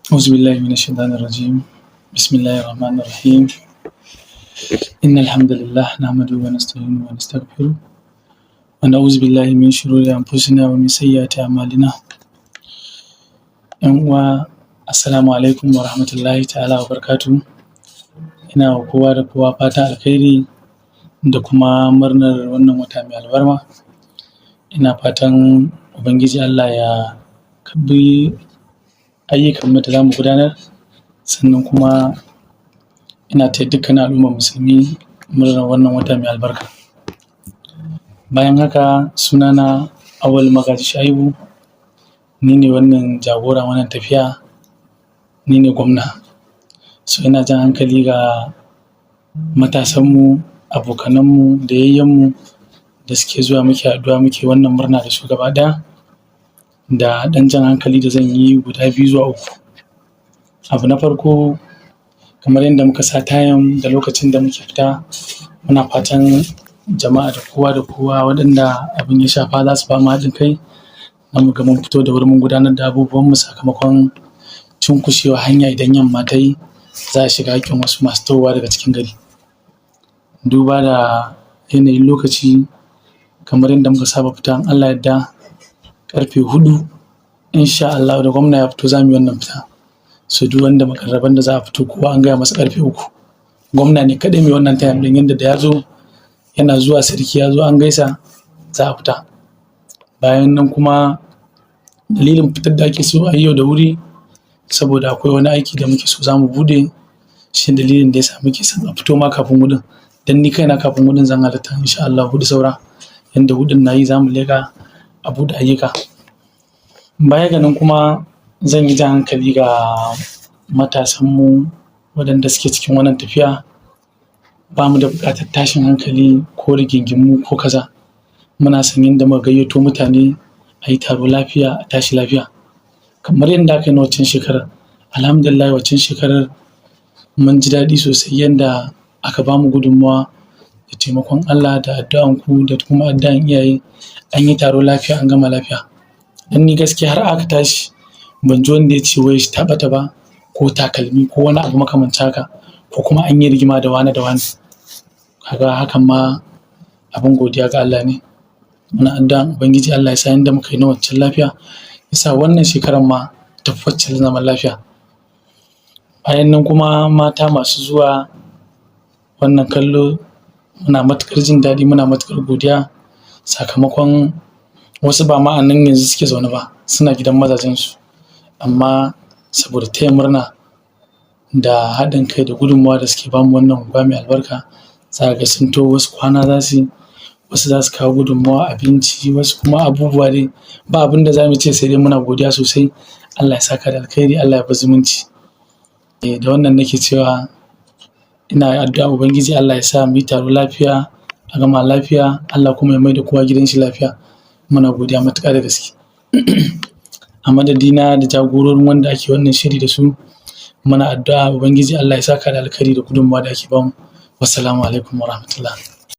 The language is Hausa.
أعوذ بالله من الشيطان الرجيم. بسم الله الرحمن الرحيم. إن الحمد لله نحمده ونستعينه ونستغفره ونعوذ بالله من شرور أنفسنا ومن سيئات أعمالنا. ‘Yan uwa, assalamu alaikum wa rahmatullahi ta'ala wa barakatuhu. Ina wa kowa da kowa fatan alkhairi da kuma murnar wannan wata mai alfarma. Ina fatan Ubangiji Allah ya karɓi ayyukanmu da za mu gudanar, sannan kuma ina taya dukkanin al'ummar musulmi murnar wannan wata mai albarka. Bayan haka, sunana Auwal Magaji Shu'aibu, ni ne wannan jagoran wannan tafiya, ni ne gwamna. So ina jan hankali ga matasanmu, abokananmu da yayyenmu da suke zuwa muke haɗuwa muke wannan murna da su gaba ɗaya, da ɗan jan hankali da zan yi guda biyu zuwa uku. Abu na farko, kamar yadda muka sa time da lokacin da muke fita, muna fatan jama'a da kowa waɗanda abin ya shafa za su ba mu haɗin kai don mu ga mun fito da wuri mun gudanar da abubuwanmu, sakamakon cunkushewar hanya idan yamma ta yi, za a shiga haƙƙin wasu masu tahowa daga cikin gari. Duba da yanayin lokaci, kamar yadda muka saba fita, in Allah ya yarda ƙarfe 4 insha Allahu da gwamna ya fito za mu yi wannan fita. So duk wanda muƙarraban da za a fito, kowa an gaya masa ƙarfe 3. Gwamna ne kaɗai mai wannan time ɗin, yanda da ya zo, yana zuwa, sarki ya zo an gaisa, za a fita. Bayan nan kuma, dalilin fitar da ake so a yi yau da wuri, saboda akwai wani aiki da muke so za mu buɗe, shi ne dalilin da ya sa muke son a fito ma kafin 4n. Don ni kaina kafin 4n zan halarta insha Allahu, 4 saura. Yanda 4n na yi za mu leƙa a buɗe ayyuka. Baya ga nan kuma, zan yi jan hankali ga matasanmu waɗanda suke cikin wannan tafiya. Ba mu da buƙatar tashin hankali ko rigingimu ko kaza. Muna son yanda muka gayyato mutane, a yi taro lafiya, a tashi lafiya. Kamar yadda aka yi na waccan shekarar. Alhamdulillah, waccan shekarar mun ji daɗi sosai yanda aka bamu gudunmawa da taimakon Allah da addu'anku da kuma addu'an iyaye, an yi taro lafiya, an gama lafiya. Dan ni gaskiya har aka tashi ban ji wanda ya ce wayar shi ta ɓata ba, ko takalmi, ko wani abu makamancin haka, ko kuma an yi rigima da wane da wane. Kaga hakan ma abin godiya ga Allah ne. Muna addu'an Ubangiji Allah ya sa yanda muka yi na waccan lafiya, ya sa wannan shekarar ma tafi waccan zaman lafiya. Bayan nan kuma, mata masu zuwa wannan kallo, muna matuƙar jin daɗi, muna matuƙar godiya, sakamakon wasu ba ma a nan yanzu suke zaune ba, suna gidan mazajensu. Amma saboda taya murna da haɗin kai da gudunmawa da suke bamu wannan unguwa mai albarka, za ka ga sun taho, wasu kwana za su yi, wasu za su kawo gudunmawa abinci, wasu kuma abubuwa dai. Ba abin da za mu ce sai dai muna godiya sosai. Allah ya saka da alkhairi, Allah ya bar zumunci. Da wannan nake cewa ina addu'a Ubangiji Allah ya sa mu yi taro lafiya, a gama lafiya, Allah kuma ya mai da kowa gidan shi lafiya. Muna godiya matuƙa da gaske. A madadina da jagororin wanda ake wannan shiri da su, muna addu'a Ubangiji Allah ya saka da alkhairi da gudunmawa da ake bamu. Wassalamu alaikum wa rahmatullah.